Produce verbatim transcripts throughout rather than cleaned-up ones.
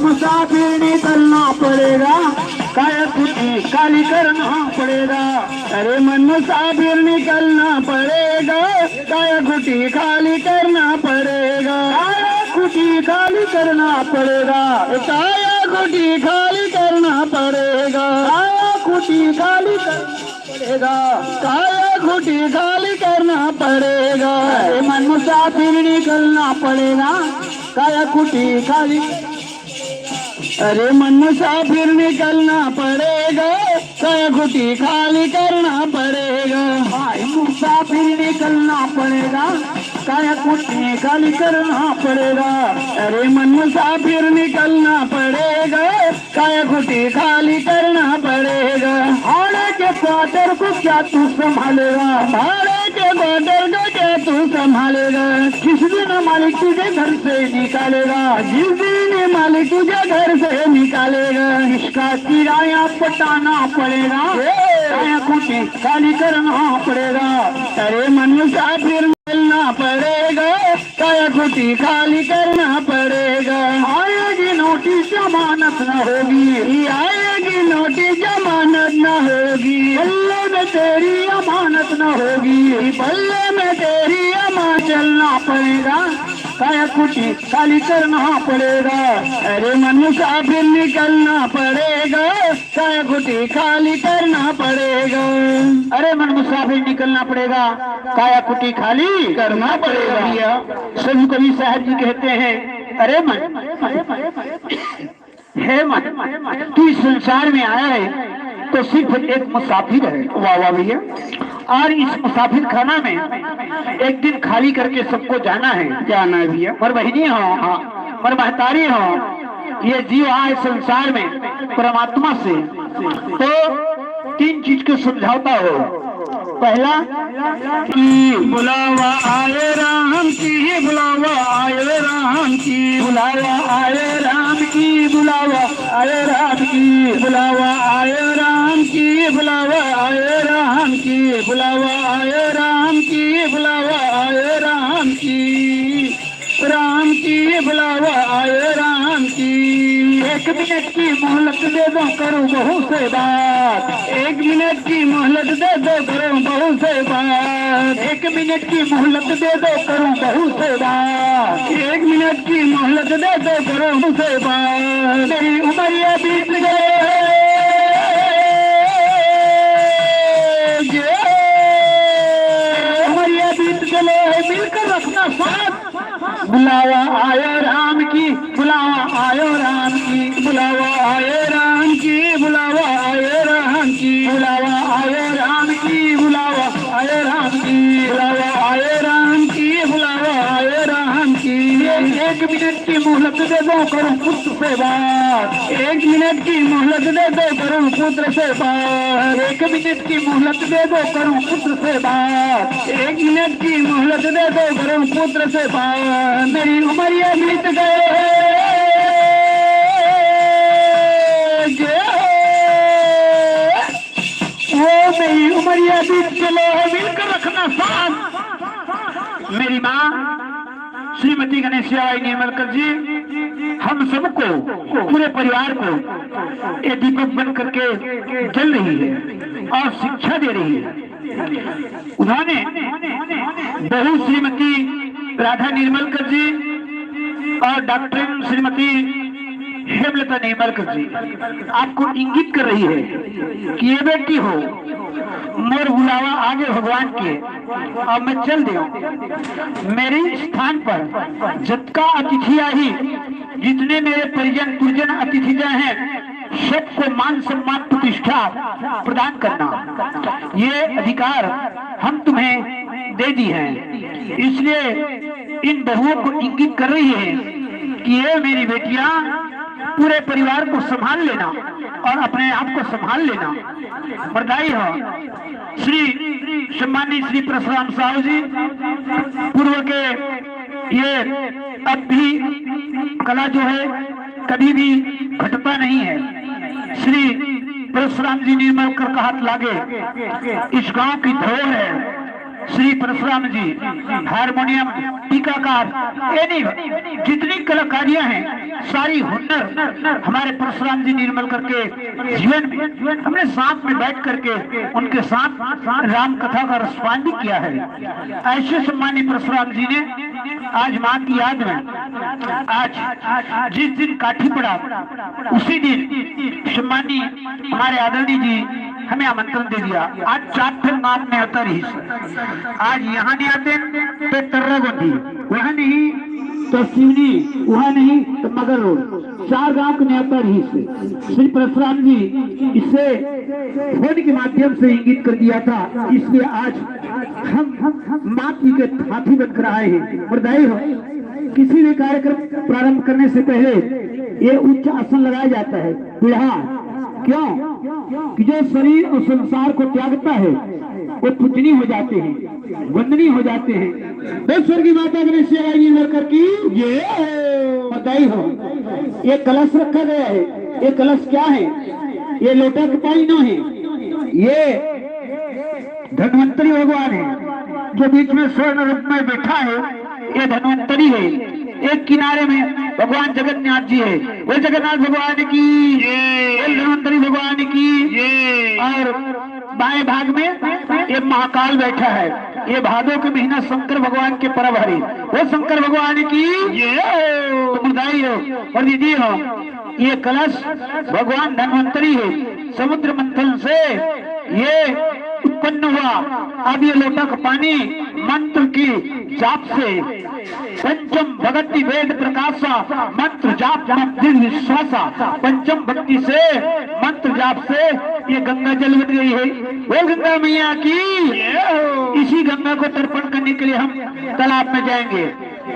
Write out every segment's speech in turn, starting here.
मुसाफिर निकलना पड़ेगा, काया कुटी खाली करना पड़ेगा। अरे मन मुसाफिर निकलना पड़ेगा, काया कुटी खाली करना पड़ेगा। काया कुटी खाली करना पड़ेगा, काया कुटी खाली करना पड़ेगा। काया कुटी खाली करना पड़ेगा, काया कुटी खाली करना पड़ेगा। अरे मन मुसाफिर निकलना पड़ेगा, काया कुटी खाली। अरे मन मुसाफिर निकलना पड़ेगा, काया कुटी खाली करना पड़ेगा। भाई मुसाफिर निकलना पड़ेगा, काया कुटी खाली करना पड़ेगा। अरे मन मुसाफिर निकलना पड़ेगा, काया कुटी खाली करना पड़ेगा। भाड़े के क्वार्टर को क्या तू संभालेगा? भाड़े के क्वार्टर को क्या तू संभालेगा? किस दिन मालिक तुझे घर से निकालेगा? जिस दिन मालिक तुझे घर से निकालेगा। इसका किराया पटाना पड़ेगा, ए! काया कुटी खाली करना पड़ेगा। अरे मन मुसाफिर निकलना पड़ेगा, काया कुटी खाली करना पड़ेगा। आएगी नोटिस जमानत न होगी, आएगी नोटिस जमानत न होगी। बल्ले में तेरी अमानत न होगी, बल्ले में तेरी अमानत। चलना पड़ेगा, काया कुटी खाली करना पड़ेगा। अरे मन मुसाफिर निकलना पड़ेगा, काया कुटी खाली करना पड़ेगा। अरे मन मुसाफिर निकलना पड़ेगा, काया कुटी खाली करना पड़ेगा। भैया, संत कबीर साहब जी कहते हैं, अरे मन, हे मन, तू इस संसार में आया है तो सिर्फ एक मुसाफिर है। वाह वाह भैया। और इस मुसाफिर खाना में एक दिन खाली करके सबको जाना है। जाना है भैया। पर बहिनी हो, हाँ, पर महतारी हो, ये जीव आए संसार में परमात्मा से, तो तीन चीज को समझौता हो। पहला कि बुलावा आए राम की, बुलावा आए राम की, बुलावा आए राम की, बुलावा आए राम की, बुलावा आए राम की, बुलावा आए राम की, बुलावा आए राम की, बुलावा आए राम की। राम की बुलावा आए राम की। एक मिनट की मोहलत दे दो, करूँ बहू से बात। एक मिनट की मोहलत दे दो, करूँ बहू से बात। एक मिनट की मोहलत दे दो, करूँ बहू से बात। एक मिनट की मोहलत दे दो, करूँ बहू से बात। मेरी उमरिया बीत गए जे। उमरिया बीत गए, मिलकर रखना साथ। बुलावा आयो राम की, बुलावा आयो राम की, बुलावा आयो राम की, बुलावा आयो राम की, बुलावा आयो राम की, बुलावा आयो राम की, बुलावा आयो राम की, बुलावा आयो राम की। एक मिनट की मोहलत दे दो, करूँ पुत्र से बात। एक मिनट की मोहलत दे दो, करूँ पुत्र से बात। एक मिनट की मोहलत दे दो, करूँ पुत्र से बात। एक मिनट की मोहलत दे दो, करूँ पुत्र से बात। मेरी उमरिया बीत गए जे। वो मेरी उमरिया बीत चले है, मिलकर रखना साथ। मेरी माँ श्रीमती गणेश बाई निर्मलकर जी हम सबको, पूरे परिवार को ये दीपक बन करके जल रही है और शिक्षा दे रही है। उन्होंने बहू श्रीमती राधा निर्मलकर जी और डॉक्टर श्रीमती हेमलता निर्मलकर जी आपको इंगित कर रही है कि ये बेटी हो, मोर बुलावा आगे भगवान के, अब मैं चल देव। मेरे स्थान पर जतका अतिथि आही, जितने मेरे परिजन पुरजन अतिथि जन हैं, सबको मान सम्मान प्रतिष्ठा प्रदान करना, ये अधिकार हम तुम्हें दे दी है। इसलिए इन बहुओं को इंगित कर रही है कि ये मेरी बेटियां पूरे परिवार को संभाल लेना और अपने आप को संभाल लेना। बधाई हो श्री सम्मानित श्री परशुराम साहू जी, पूर्व के ये अब भी कला जो है कभी भी घटता नहीं है। श्री परशुराम जी निर्मल कर कहत लागे, इस गांव की धरोहर है, श्री परशुराम जी, हारमोनियम, टीकाकार, यानी जितनी कलाकारियां हैं, सारी हुनर हमारे परशुराम जी निर्मल करके जीवन में हमने साथ में बैठ करके उनके साथ राम कथा का रसपान भी किया है। ऐसे सम्मानित परशुराम जी ने आज माँ की याद में आज जिस दिन काठी पड़ा, उसी दिन सम्मानी हमारे आदरणीय जी हमें आमंत्रण दे दिया। आज चार ठन नाम में आता रही। आज यहाँ नहीं आते तो तर्रा गोंधी, वहाँ नहीं तो सिवनी, वहाँ नहीं तो मगर रोड, चार गांव के नेता रही से। श्री परशुराम जी इसे फोन के माध्यम से इंगित कर दिया था, इसलिए आज हम मात जी के हाथी बनकर आए हैं। बधाई हो। किसी भी कार्यक्रम प्रारंभ करने से पहले ये उच्च आसन लगाया जाता है, पीढ़ा। क्यों? कि जो शरीर और संसार को त्यागता है, वो पूजनीय हो जाते हैं, वंदनीय हो जाते हैं। तो स्वर्गीय माता गणेश सेवा यूनिवर्सिटी की ये बधाई हो। ये कलश रखा गया है। ये कलश क्या है? ये लोटा के पानी नो है, ये धन्वंतरी भगवान है, जो बीच में स्वर्ण रूप में बैठा है। ये धन्वंतरी है। एक किनारे में भगवान जगन्नाथ जी है, वो जगन्नाथ भगवान की, ये धन्वंतरी भगवान की, ये और बाएं भाग में ये महाकाल बैठा है। ये भादों के महीना शंकर भगवान के पर्व हरे, वो शंकर भगवान की ये बधाई हो। और दीदी हो, ये कलश भगवान धन्वंतरी है, समुद्र मंथन से ये उत्पन्न हुआ। अब ये लोटा का पानी मंत्र की जाप से पंचम भगति वेद प्रकाशा, मंत्र जाप में दृढ़ विश्वासा। पंचम भक्ति से मंत्र जाप से ये गंगा जल बन गई है। बोल गंगा मैया की। इसी गंगा को तर्पण करने के लिए हम तालाब में जाएंगे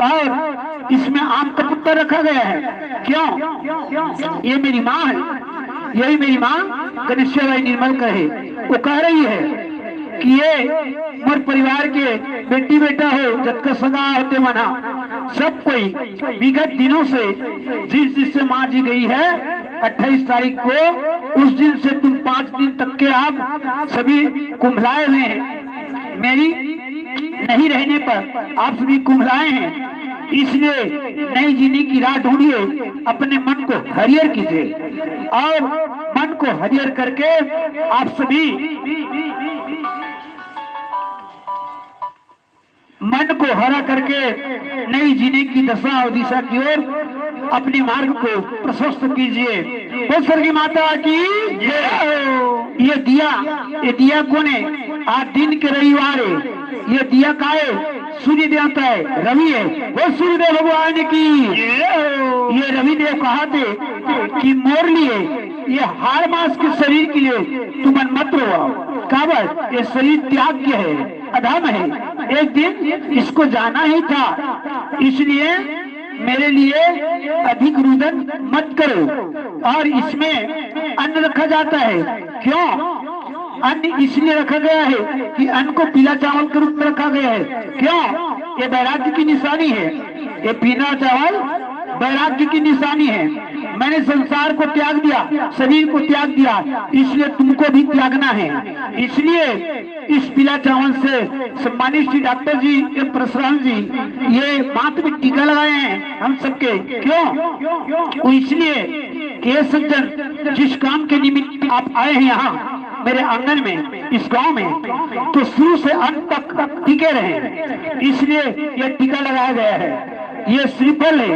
और इसमें आम का पत्ता रखा गया है। क्यों? ये मेरी माँ है, यही मेरी माँ गणेश्या बाई निर्मल का है। वो कह रही है कि ये मोर परिवार के बेटी बेटा हो, जतका सगा होते मना, सब कोई विगत दिनों से जिस जिससे माँ जी गई है अट्ठाईस तारीख को, उस दिन से तुम पाँच दिन तक के आप सभी कुंभलाए हुए हैं। मेरी नहीं रहने पर आप सभी कुंभलाए हैं, इसलिए नई जीने की राह ढूंढिए, अपने मन को हरियर कीजिए और मन को हरियर करके आप सभी मन को हरा करके नई जीने की दशा और दिशा की ओर अपने मार्ग को प्रशस्त कीजिए। तो स्वर्गीय माता की जय हो। ये दिया, ये दिया कौन है? आज दिन के रविवार है। ये दिया का है? सूर्य देवता है, रवि है। वो सूर्यदेव भगवान की जय हो। ये रवि देव कहा थे कि मोर लिए ये हाड़ मांस के शरीर के लिए तुमन मत रोवाओ। काबर ये शरीर त्याग्य है, अधम है, एक दिन इसको जाना ही था, इसलिए मेरे लिए अधिक रुदन मत करो। और इसमें अन्न रखा जाता है। क्यों? अन्न इसलिए रखा गया है कि अन्न को पीला चावल के रूप में रखा गया है। क्यों? ये वैराग्य की निशानी है। ये पीला चावल वैराग्य की निशानी है। मैंने संसार को त्याग दिया, शरीर को त्याग दिया, इसलिए तुमको भी त्यागना है। इसलिए इस पीला चावल से सम्मानित Shri doctor G M Parshuram ji ये माथ में टीका लगाए हैं हम सबके। क्यों? वो इसलिए कि ये सज्जन, जिस काम के निमित्त आप आए हैं यहाँ मेरे आंगन में, इस गांव में, तो शुरू से अंत तक टिके रहे, इसलिए यह टीका लगाया गया है। ये श्रीफल है,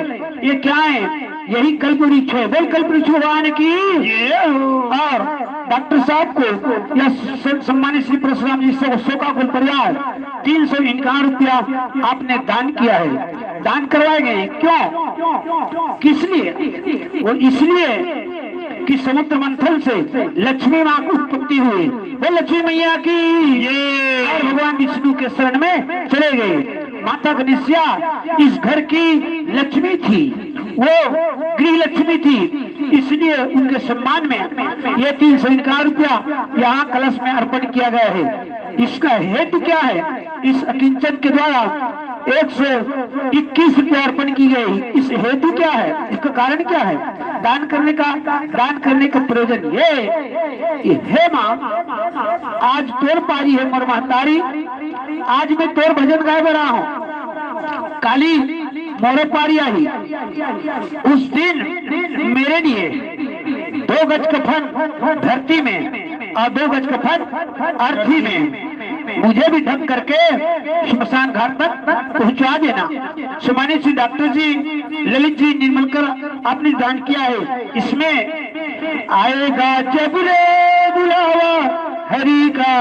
ये क्या है? यही कल्प वृक्ष है। बोल कल्प वृक्ष भगवान की। ये हो। और डॉक्टर साहब को या स-, सम्मानित श्री परशुराम जी से शोकाकुल परिवार तीन सौ इक्यावन रुपया आपने दान किया है, दान करवाए गए हैं। क्यों? किस लिए? वो इसलिए कि समुद्र मंथन से लक्ष्मी माँ की उत्पत्ति हुई। वो लक्ष्मी मैया की। ये। और भगवान विष्णु के शरण में चले गए। माता गणेशा इस घर की लक्ष्मी थी, वो गृह लक्ष्मी थी, इसलिए उनके सम्मान में ये तीन सौ इक्यावन रुपया यहाँ कलश में अर्पण किया गया है। इसका हेतु क्या है? इस अकिंचन के द्वारा एक सौ इक्कीस रुपये अर्पण की गई। इस हेतु क्या है, इसका कारण क्या है? दान करने का, दान करने का प्रयोजन ये कि हे माँ, आज तोर पारी हे मोर महतारी, आज मैं तोर भजन गाए बर आए हूँ। काली मोरो पारी आही। उस दिन मेरे लिए दो गज कफन धरती में और दो गज कफन अर्थी में मुझे भी ढक करके शमशान घाट तक पहुंचा देना। सम्मानित श्री डॉक्टर जी, ललित जी निर्मलकर, आपने दान किया है। इसमें आएगा जब रे बुलावा हरि का,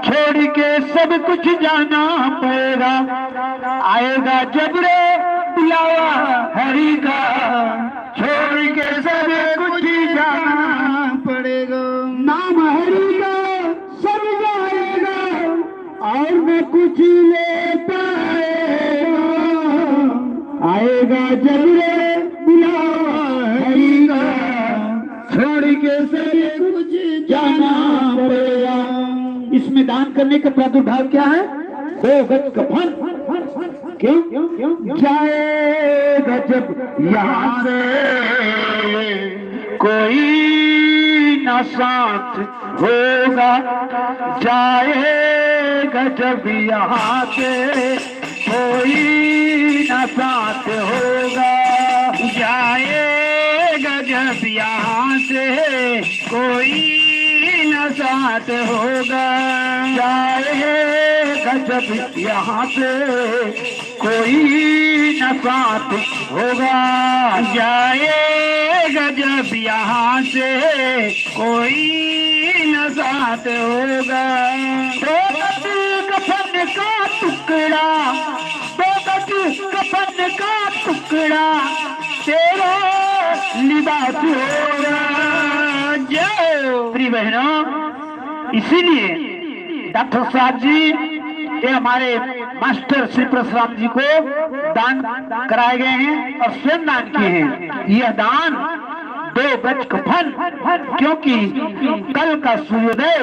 छोड़ के सब कुछ जाना पड़ेगा। आएगा जब रे बुलावा हरि का, छोड़ के सब कुछ जाना पड़ेगा। नाम हरि का सब जाएगा और न कुछ ले पाएगा। आएगा जब रे बुलावा हरि का, छोड़ के सब कुछ जाना पड़ेगा। इसमें दान करने का प्रादुर्भाव क्या है? दो गज कफन। क्यों? जाएगा जब यहाँ से कोई ना साथ होगा, जाएगा जब यहाँ से कोई ना साथ होगा, जाएगा जब यहाँ से कोई ना साथ होगा, जाएगा जब यहाँ से कोई ना साथ होगा, जाएगा जब यहाँ से कोई ना साथ होगा। तो कफन का टुकड़ा, तो कफन का टुकड़ा तेरा लिबास होगा। जय हो। प्रिय बहनों, इसीलिए डॉक्टर साहब जी, ये हमारे मास्टर श्री परशुराम जी को दान कराए गए हैं और स्वयं दान किए हैं। यह दान दो गज कफन, क्योंकि कल का सूर्योदय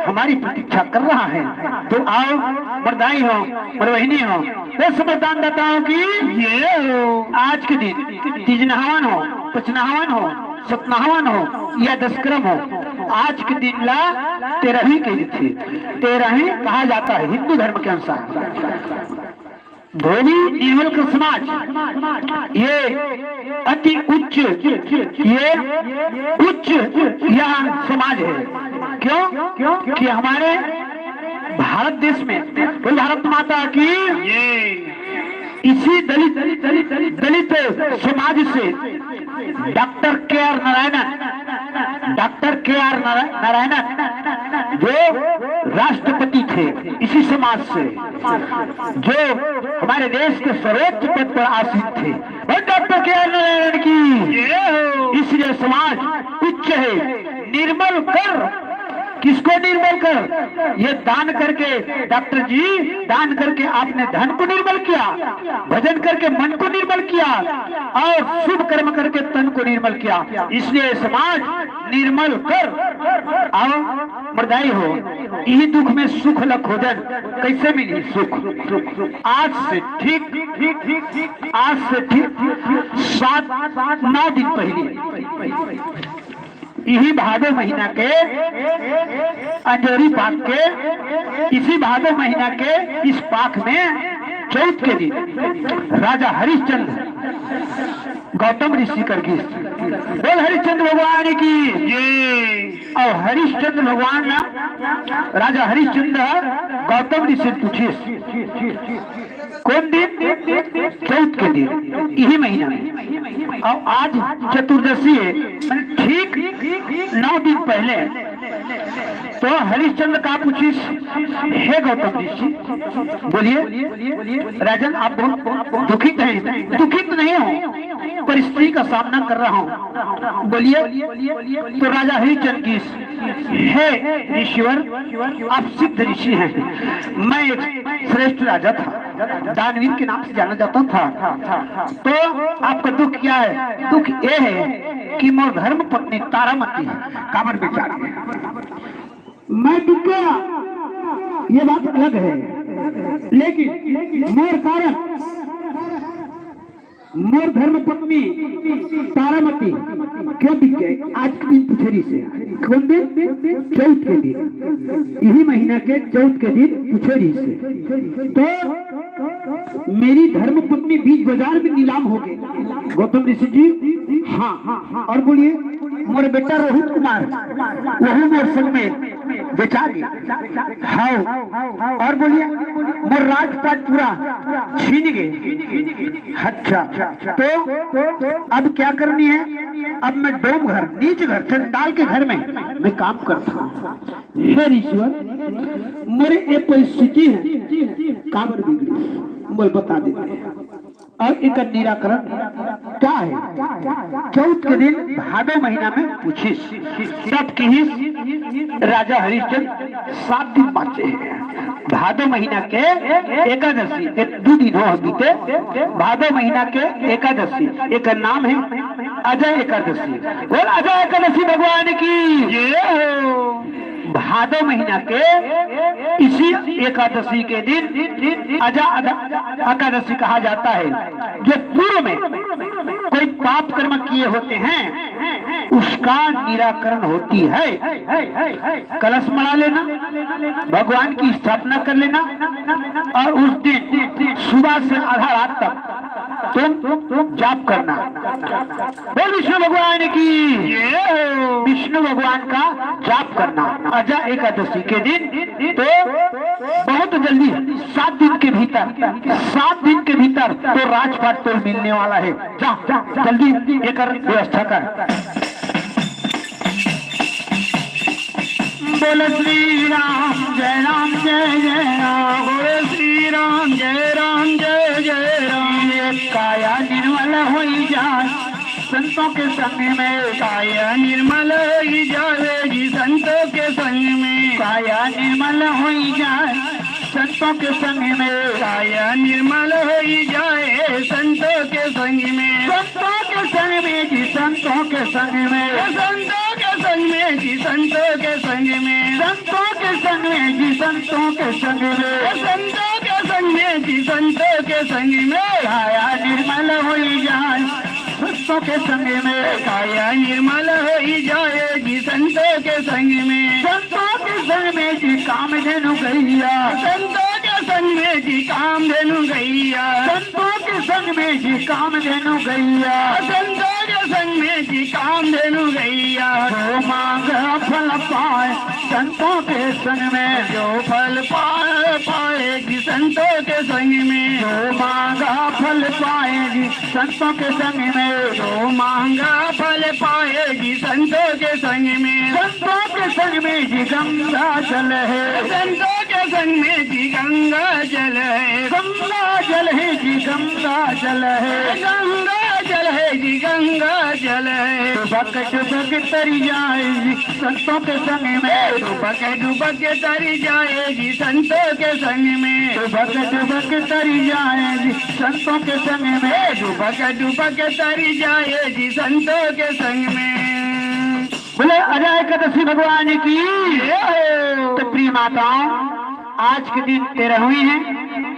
हमारी प्रतीक्षा कर रहा है। तो आओ, मर्दाई हो, मरवहिनी हो, तो समझदान दाताओं की ये हो। आज के दिन तीज नहावन हो, पचनहावन हो, सतनहावन हो या दसकर्म हो, आज के दिन ला तेरही कहिथे। तेरही कहा जाता है हिंदू धर्म के अनुसार। धोबी नेवलकर समाज ये अति उच्च, ये उच्च यह समाज है। क्यों? क्योंकि हमारे भारत देश में, बोल भारत माता की, ये इसी दलित, दलित समाज से डॉक्टर के आर नारायणन, डॉक्टर के आर नारा-, नारायणन जो राष्ट्रपति थे इसी समाज से, जो हमारे देश के सर्वोच्च पद पर आसीन थे, वो डॉक्टर के आर नारायणन की। ये हो। इसलिए समाज उच्च है। निर्मल कर, किसको निर्मल कर? ये दान करके, डॉक्टर जी, दान करके आपने धन को निर्मल किया, भजन करके मन को निर्मल किया और शुभ कर्म करके तन को निर्मल किया। इसलिए समाज निर्मल कर। आओ मर्दाई हो, इही दुख में सुख ल खोजन। कैसे मिली सुख? आज से ठीक, आज से ठीक सात नौ दिन पहले इही भादो महीना के अंजोरी पाख के, इसी भादो महीना के इस पाख में चौथ के दिन राजा हरिश्चंद्र गौतम ऋषि कर गीस। बोल हरिश्चंद्र भगवान की। जी। और हरिश्चंद्र भगवान ना, राजा हरिश्चंद्र गौतम ऋषि पूछिस, कौन दिन? चौथ के दिन, इही महीना में। और आज चतुर्दशी है, माने ठीक नौ दिन पहले। तो हरिश्चंद्र का पूछिस, हे गौतम ऋषि, बोलिए राजन, आप बहुत दुखित हैं। दुखित नहीं हूँ, परिस्थिति का सामना कर रहा हूँ, बोलिए। तो राजा हरिश्चंद्र की, हे ऋषिवर, आप सिद्ध ऋषि हैं, मैं एक श्रेष्ठ राजा था, दानवीर के नाम से जाना जाता था। तो आपका दुख क्या है? दुख ये है कि मोर धर्म पत्नी तारामती काबर बेचारी है। मैं दुख गया, ये बात अलग है। लेकिन मोर कारण मोर धर्म पत्नी तारामती क्यों बिक गए? आज के दिन पूछे रहिस हे। कौन दिन? चौथ के दिन। इही महीना के चौथ के दिन पूछे रहिस हे। तो मेरी धर्म पत्नी बीच बाजार में नीलाम हो गए। गौतम ऋषि जी, हाँ। और बोलिए, मोर बेटा रोहित कुमार, वहू मोर संग में बेचा गे। हाँ। और बोलिए, मोर राजपाट पूरा छीन गे। अच्छा, तो अब क्या करनी है? अब मैं डोम घर, नीच घर, चंडाल के घर में मैं काम करता हूँ। हे ईश्वर, मोरे ये परिस्थिति हे, काबर बिगड़ी, मोला बता देते हैं। और एकर निराकरण का हे? चौथ के दिन भादो महीना में पूछिस, तब किहिस राजा हरिश्चंद्र, सात दिन बाँचे हे। भादो महीना के एकादशी, एक दू दिन हो बीते, भादो महीना के एकादशी, एकर नाम हे अजय एकादशी। बोल अजय एकादशी भगवान की जय हो। भादो महीना के इसी एकादशी के दिन अजा अदा-, एकादशी कहा जाता है, जो पूर्व में कोई पाप कर्म किए होते हैं, उसका निराकरण होती है। कलश मढ़ा लेना, भगवान की स्थापना कर लेना, और उस दिन सुबह से आधा रात तक तुम जाप करना। बोल विष्णु भगवान की। विष्णु भगवान का जाप करना अजा एकादशी के दिन, तो बहुत जल्दी सात दिन के भीतर, सात दिन के भीतर तो राजपाट तोल मिलने वाला है। जा, जा, जल्दी एकर व्यवस्था कर। बोल श्री राम जय राम जय जय राम। बोल श्री राम जय राम जय जय राम। ये काया निर्मल होई जाए संतों के संग में, काया निर्मल होई जाए जी संतों के संग में, काया निर्मल होई जाए संतों के संग में, काया निर्मल होई जाए संतों के संग में, संतों के संग में जी, संतों के संग में, संतों के संग में जी, संतों के संग में, संतों के संग में जी, संतों के संग में, संतों के संग में जी, संतों के संग में, काया निर्मल होई जाए संतों के संग में, काया निर्मल होई जाए जी संतों के संग में, संतों के संग में जी कामधेनु गैया, संतों के संग में जी कामधेनु गैया, संतों के संग में जी कामधेनु गैया, संतों के संग में जी कामधेनु गैया। जो मांगा फल पाए संतों के संग में, जो फल पाए पाए जी संतों के संग में, जो मांगा फल पाए जी संतों के संग में, जो मांगा फल पाए जी संतों के संग में, संतों के संग में जी गंगा जल है, संतों के संग में जी गंगा जल है, गंगा जल है जी गंगा जल है, गंगा जल है जी गंगा जल है। डुबक डुबक तरी जाए जी संतों के संग में, डुबक डुबक तरी जाए जी संतों के संग में, डुबक डुबक तरी जाए जी संतों के संग में, डुबक डुबक तरी जाए जी संतों के संग में। बोले अजय एकादशी भगवान की। जय हो। तो प्रिय माताओं, आज के दिन तेरहवीं है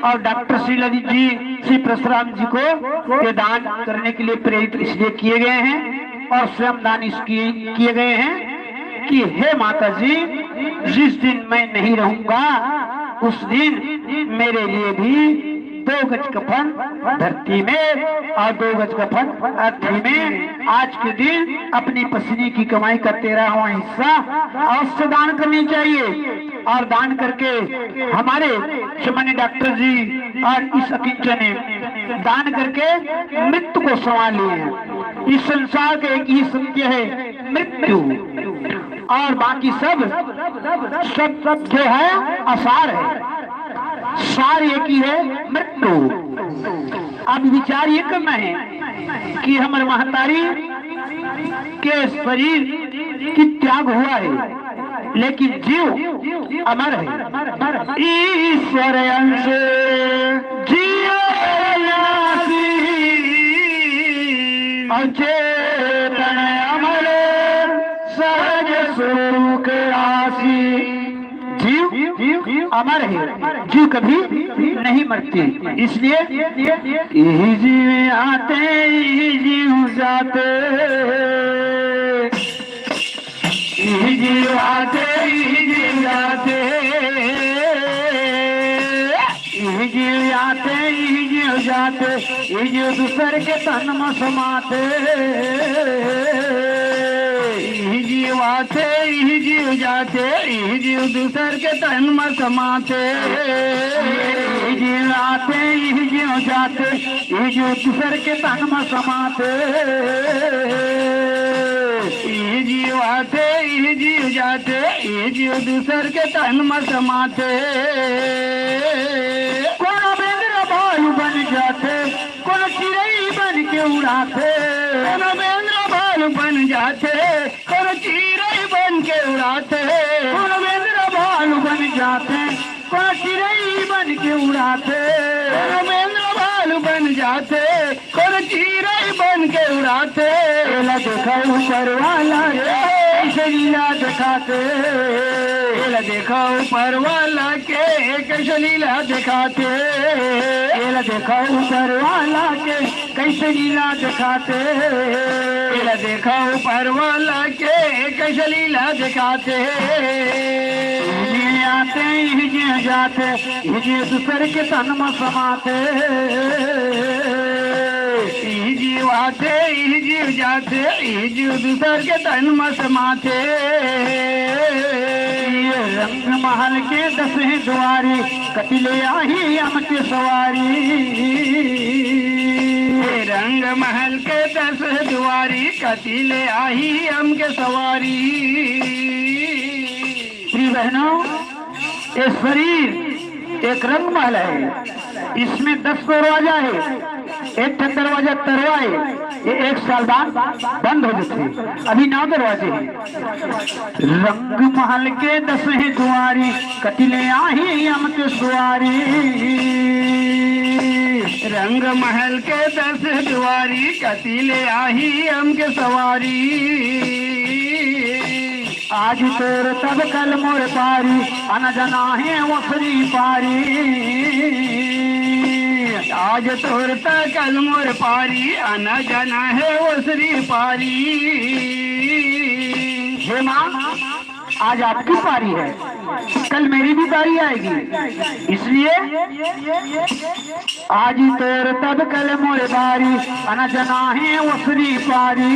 और डॉक्टर श्री ललित जी श्री परशुराम जी को ये दान करने के लिए प्रेरित इसलिए किए गए हैं और स्वयं दान इसकी किए गए हैं कि हे माता जी, जिस दिन मैं नहीं रहूंगा उस दिन मेरे लिए भी दो गज कफन धरती में और दो गज कफन अर्थी में। आज के दिन अपनी पसीने की कमाई का तेरहवाँ हिस्सा अवश्य दान करनी चाहिए और दान करके हमारे सम्मानित डॉक्टर जी और इस अकिंचन ने दान करके मृत्यु को संभाल लिए हैं। इस संसार का एक ही सत्य है, मृत्यु, और बाकी सब, सब, सब जो है, असार है। सार एक ही है, मृत्यु। अब विचार ये करना है कि हमर महतारी के शरीर की त्याग हुआ है, लेकिन जीव अमर है। ईश्वर अंश जीव नासी अचेतन अमर सहज सुख राशि। जीव जीव अमर है, जीव कभी नहीं मरती। इसलिए इही जीव आते, इही जीव जाते, इही जीव आते, इही जीव जाते, इही जीव आते, इही जीव जाते, इही जीव दूसर के तन म समाते। इही जीव आते, इही जीव जाते, इही जीव दूसर के तन म समाते। इही जीव आते, इही जीव जाते, इही जीव दूसर के तन म समाते। इही जीव आते, इही जीव जाते, इही जीव दूसर के तन म समाते। कोनो बेंदरा भालू बन जाते, कोनो चिरई बन के उड़ाथे। कोनो बेंदरा भालू बन जाथे, कोनो चिरई बन के उड़ाथे। कोनो बेंदरा भालू बन जाथे, कोनो चिरई बन के उड़ाथे। कोनो बेंदरा भालू बन जाथे, कोनो चिरई बन के उड़ाथे। एला देखा ऊपर वाला के कइसे लीला देखाथे। एला देखा ऊपर वाला के कइसे लीला देखाथे। एला देखा ऊपर वाला के कइसे लीला देखाथे। एला देखा ऊपर वाला के कइसे लीला देखाथे। इही जीव आते, इही जीव जाते, इही जीव दूसर के तन म समाते। इही जीव आते, इही जीव जाते, इही जीव दूसर के तन म समाते। ये रंग महल के दसहें दुआरी, कति ले आही अम के सवारी। ये रंग महल के दस दुआरी, कति ले आही अम के सवारी। प्रिय बहनों, ये शरीर एक रंग महल है, इसमें दस दरवाजा है, एक ठन दरवाजा तरवा है, ये एक साल बाद बंद हो जाथे। अभी नौ दरवाजे हैं। रंग महल के दसहें दुआरी, कति ले आही अम के सुवारी। रंग महल के दस दुआरी, कति ले आही अम के सवारी। आज तोर तब कल मोर पारी, आना जाना हे ओसरी पारी। आज तोर तब कल मोर पारी, आना जाना हे ओसरी पारी। हे माँ, आज आपकी पारी है, कल मेरी भी पारी आएगी, इसलिए आज तोर तब कल मोर पारी, आना जाना हे ओसरी पारी।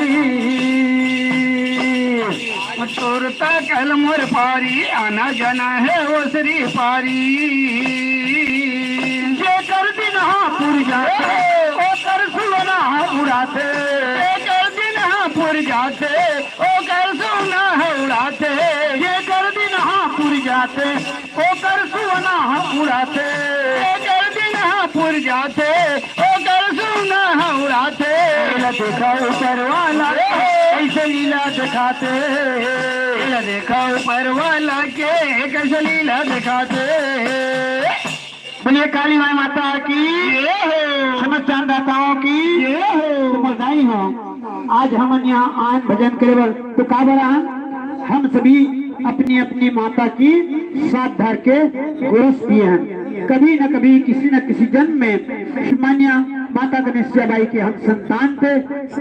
तोर तब कल मोर पारी, आना जाना हे ओसरी पारी। जेकर दिन हा पुर जाथे, ओकर सुअना हा उड़ाथे। जेकर दिन हा पुर जाथे, ओकर सुअना हा उड़ाथे। जेकर दिन हा पुर जाथे, ओकर सुअना हा उड़ाथे। जेकर दिन हा पुर जाथे, ओकर सुअना हा उड़ाथे। एला देखा ऊपर वाला के कइसे लीला देखाथे। एला देखा ऊपर वाला के कइसे लीला देखाथे। बोलिए काली माई माता की, जय हो। समस्त दानदाताओं की, जय हो। तो बधाई हो, आज हमन यहाँ आन भजन करे बर, तो काबर आन? हम सभी अपनी अपनी माता की साथ धर के गोरस दिए हैं। कभी न कभी किसी न किसी जन्म में मान्या माता गणेशिया बाई के हम संतान थे,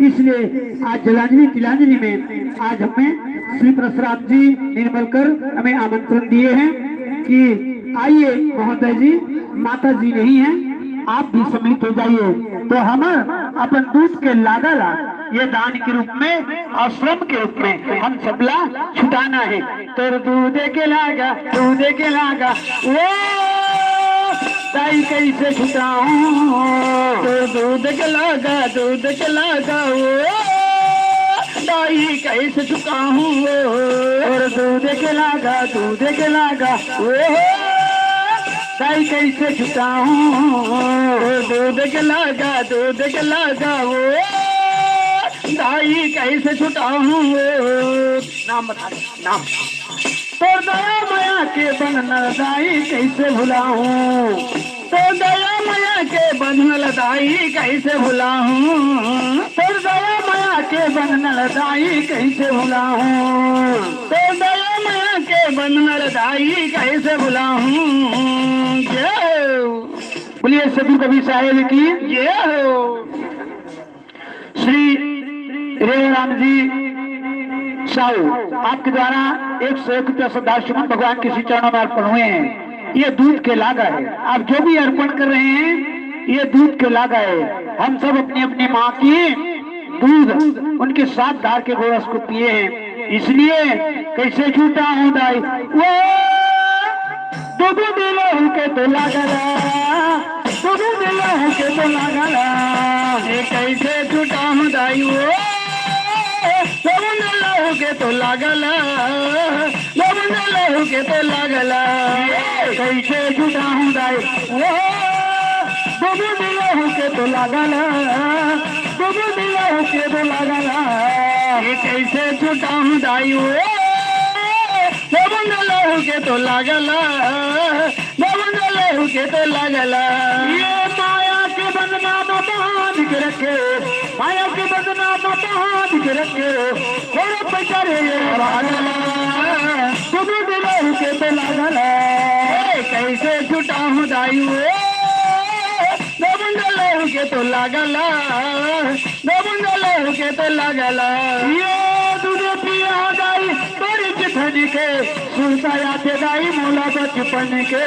इसलिए आज जलांजलि तिलांजलि में आज हमें श्री परशुराम जी निर्मलकर हमें आमंत्रण दिए हैं कि आइए महोदय जी, माता जी नहीं है, आप भी सम्मिलित हो जाइए। तो हम अपन दूध के लागा ला ये दान के रूप में और श्रम के रूप में हम सबला छुटाना है। तोर दूध के लागा, दूध के लागा, ओ दाई कइसे छुटाहूँ? तोर दूध के लागा, दूध के लागा, ओ दाई कइसे छुटाहूँ? तोर दूध के लागा, दूध के लागा, ओ दाई कइसे छुटाहूँ? तोर दूध के लागा, दूध के लागा, ओ दाई कइसे छुटाहूँ? नाम बता, नाम। तोर दया मया के बंधन दाई कइसे भुलाहूँ? तोर दया मया के बंधन दाई कइसे भुलाहूँ? तोर दया मया के बंधन दाई कइसे भुलाहूँ? तोर दया माया के बंधन रे दाई कैसे भुलाहूं। जय हो। बोलिए सदगुरु कबीर साहेब की। जय हो। श्री रेवराम जी साहू, आपके द्वारा एक सौ एक रुपया श्रद्धा सुमन भगवान के श्री चरणों में अर्पण हुए हैं। ये दूध के लागा है, आप जो भी अर्पण कर रहे हैं, ये दूध के लागा है। हम सब अपनी अपनी माँ की दूध उनके साथ डार के गोरस को पिए हैं, इसलिए कैसे झूठा हूँ दाई वो। दूध दिलो के तो लागला, दूध दिलो के तो लागला। ये कैसे झूठा हूँ दाई वो, दूध दिलो के तो लागला। गोविंद लहू के तो लागला, कैसे झूठा हूँ दाई वो। गोविंद लहू के तो लागला, गोविंद लहू के तो लागला। ये कैसे झूठा हूँ दाई वो। गोविंद लहू के तो लागला, गोविंद लहू के तो लागला। ये माया के बंधना में बांध के रखे, माया के बंधना में बांध के रखे। खोर पैसा रे ये लागला, गोविंद लहू के तो लागला। ए, कैसे झूठा हूँ दाई वो। गोविंद लहू के तो लागला, गोविंद लहू के तो लागला। ये दूध पिया दाई बड़ी चिथन के, सुरता याद दाई मोला बचपन के।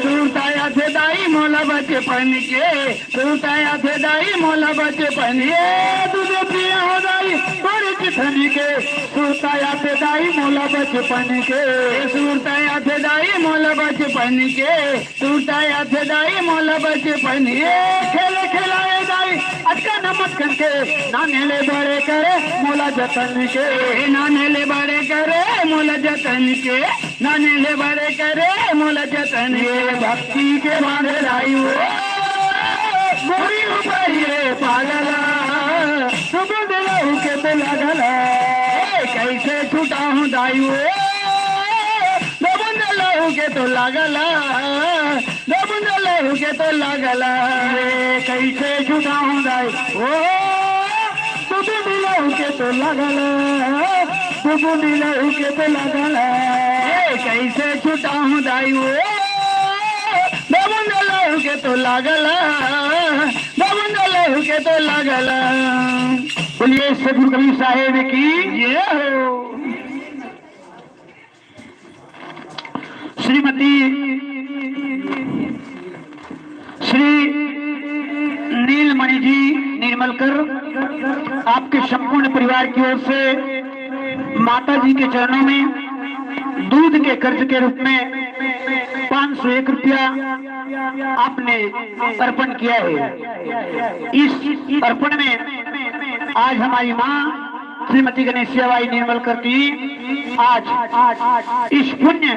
सुरता याद दाई मोला बचपन के, सुरता याद दाई मोला बचपन के। ये दूध पिया दाई बड़ी चिथन के, सुरता याद दाई मोला बचपन के। सुरता याद दाई मोला बचपन के। सुरता याद दाई मोला बचपन। ये खेल खिलाए दाई अटका नमक के, नाने ले बड़े करे मोला जतन के। ए, नाने ले बड़े करे मोला जतन के, नाने ले बड़े करे मोला जतन के। ये भक्ति के बांध लाई वो, गोरी ऊपर ये पागला, सुबह दिलहू के तो लागला। ए, कैसे छुटा हूँ दाई वो, गोविंद लहू के तो लागला, गोविंद लहू के तो लागला। ये कैसे छुटा हूँ दाई वो, गोविंद लहू के तो लागला, गोविंद लहू के तो लागला। ये कैसे छुटा हूँ दाई वो, गोविंद लहू के तो लागला, गोविंद लहू के तो लागला। बोलिए सदगुरु कबीर साहेब की। ये हो। श्रीमती श्री नीलमणि जी निर्मलकर, आपके संपूर्ण परिवार की ओर से माता जी के चरणों में दूध के कर्ज के रूप में पाँच सौ एक रुपया आपने अर्पण किया है। इस अर्पण में आज हमारी माँ श्रीमती गणेशिया बाई निर्मलकर की आज इस पुण्य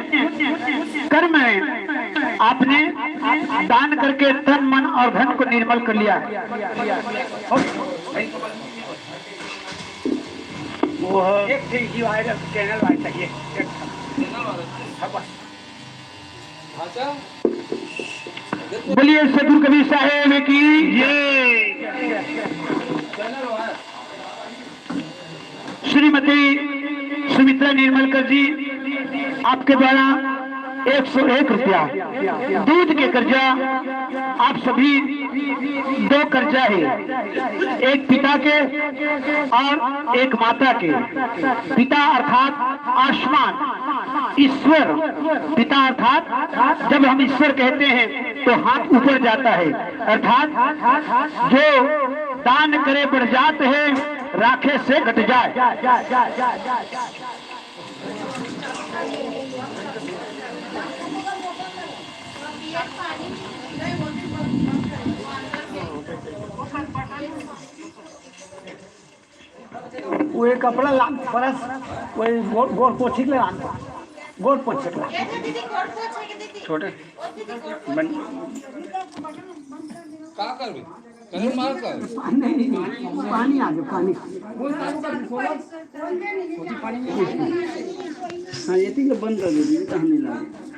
कर्म में आपने दान करके तन, मन और धन को निर्मल कर लिया। वो एक थी वायरल चैनल वाइज चाहिए। हाँ, बस। बोलिए सदगुरु कबीर साहेब की जय। श्रीमती सुमित्रा निर्मलकर जी, आपके द्वारा एक सौ एक रुपया दूध के कर्जा, आप सभी दो कर्जा है, एक पिता के और एक माता के। पिता अर्थात आसमान, ईश्वर, पिता अर्थात जब हम ईश्वर कहते हैं तो हाथ ऊपर जाता है, अर्थात जो दान करे बढ़ जात है, राखे से घट जाए। वो एक कपड़ा लान परस, वही गोड़, गोड़ पोछी के लान, गोड़ पोछे के लान। छोटे बन का करबे? कहीं मार कर। नहीं, नहीं, नहीं, पानी आ गया, पानी। हाँ, ये तीन बंद कर दो, ये तो हमें लगे।